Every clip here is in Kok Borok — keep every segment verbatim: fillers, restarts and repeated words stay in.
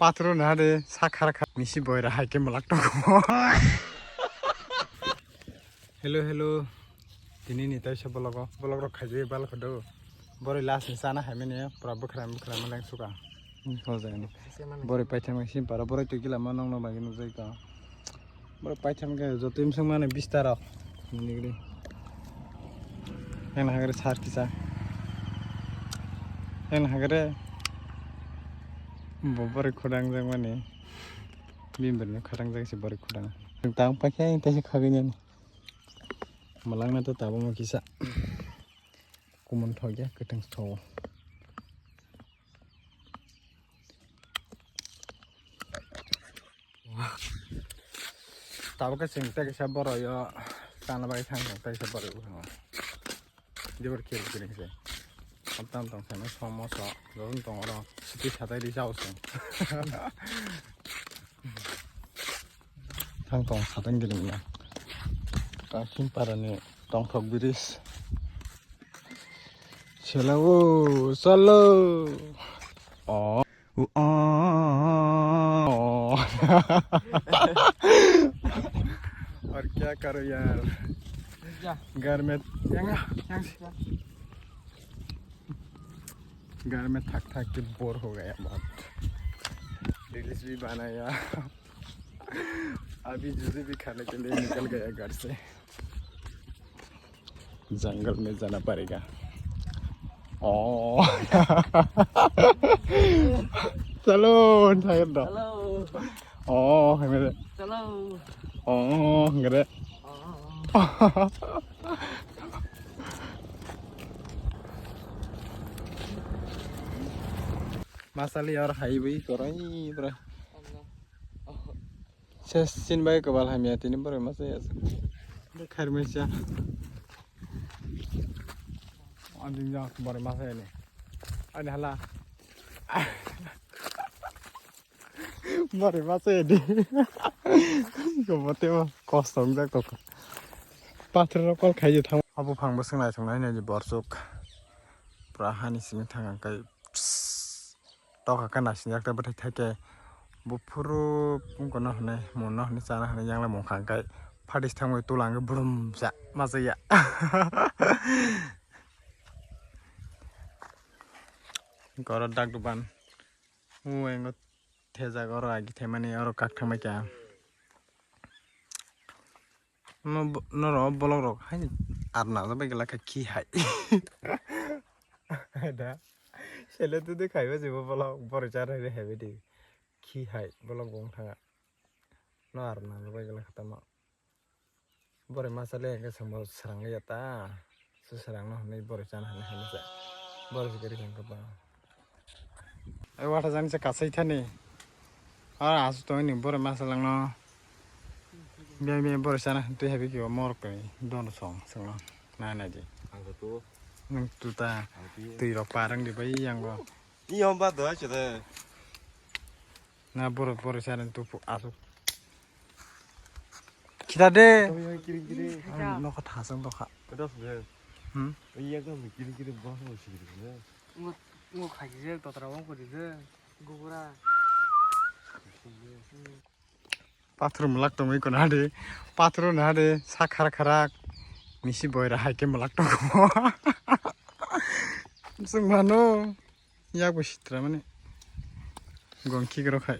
Pathru na de sa khar khar misi boira hai ke malak tong. Hello, hello. Tini ni taisa vlog o. Vlog rok khaijai bal khodo. Bori last ni sana hai mene pura bwkhram bwkhram maleng suka. Hojai no. Bori paitham sim para bori twi gila ma nong no bagi nujai ka. Boro paitham khe joto imsong mani bistar rok. Nini gini. Yang hagre sar kisa. Yang hagre. Bo bori khudang jang mani. Bimber ni khudang jang si bori khudang. Tang pakhe yang tesi khagini ani. Malangna to tabo mo kisa. Kumun thok ya, keteng thok. Tabuk khe chwng tei kaisa borok yo chana bagwi thang thang tei kaisa borok bwkhango. Jebor khe bwkhe se. Tam tam tong sana somoso joto tong oro siti satai di chao se. Thang tong satang gini na. Kasim parani tongthok bridge. Chalo, chalo. Oh. Oh. और क्या करो यार? घर में, घर में थक थक के बोर हो गया बहुत। रील्स भी बनाया। अभी जूस भी खाने के लिए निकल गया घर से। जंगल में जाना पड़ेगा। Oh. Chalo, thayat da. Hello. Oh, hangre. Chalo. Oh, hangre. Oh. Masali aur hai bhi korai bra. Ses sin bai kobal hamya tini borok masa ya. Kharmisa. Ani ya borok masa ya ni. Ani hala. Borok masa ya di. Kobote mo kosto jak kok. Pathor rok kol khai je thang. Abo phang bo swngnai swngnai ni borsuk. Pura hani simi thang ang kai. Toka khe naisingyak tei bwthai thai khe buphuru wngkha no hwnwi mungno hwnwi chana hwnwi yanglai mungkha hwnkhe phatis thangwi tula hwnkhe brum sa machaya. Hwnkhe oro dak duban o engo thejak oro agi thaimani oro kak thangbai kha. No, norok bolok rok hai ar na bai gala khe khi hai. Da. Sele tu de khaiba jibo bolok bori char hai hai di. Khi hai bolok bong thanga. No ar na bai gala khatama. Bori masa le ke sambo sarang le ta. Su sarang no hwnwi bori chana hwnwi hwnwi sa. Bori sikari khe kapa. Ai wata jani se kasai thani. Ar asu to ni bore masa langno. Biya biya bore sana twi habi kiwa mor koi don song song na na di. Ang tu. Nang tu ta. Ang tu. Twi rok parang di bai yang go. Iyo ba do ache de. Na bore bore sana tu pu asu. Khita de. Kiri kiri. Nokha thasang dokha. Kata sudah. Hmm. Iya kan kiri kiri bos mau sih gitu. Ngo, ngo khaji je, totra wng kori je, gubura. Pathor mwlak tongwi kono hade, pathor no hade, sa khara khara, misi boira hai ke mwlak tongo. Swng mano, yak bo sitra mani, gong khik rok hai.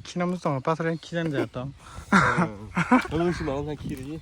Khina muchung tongo, pathor yang khijan ja tong. Tolo si mano na khiri.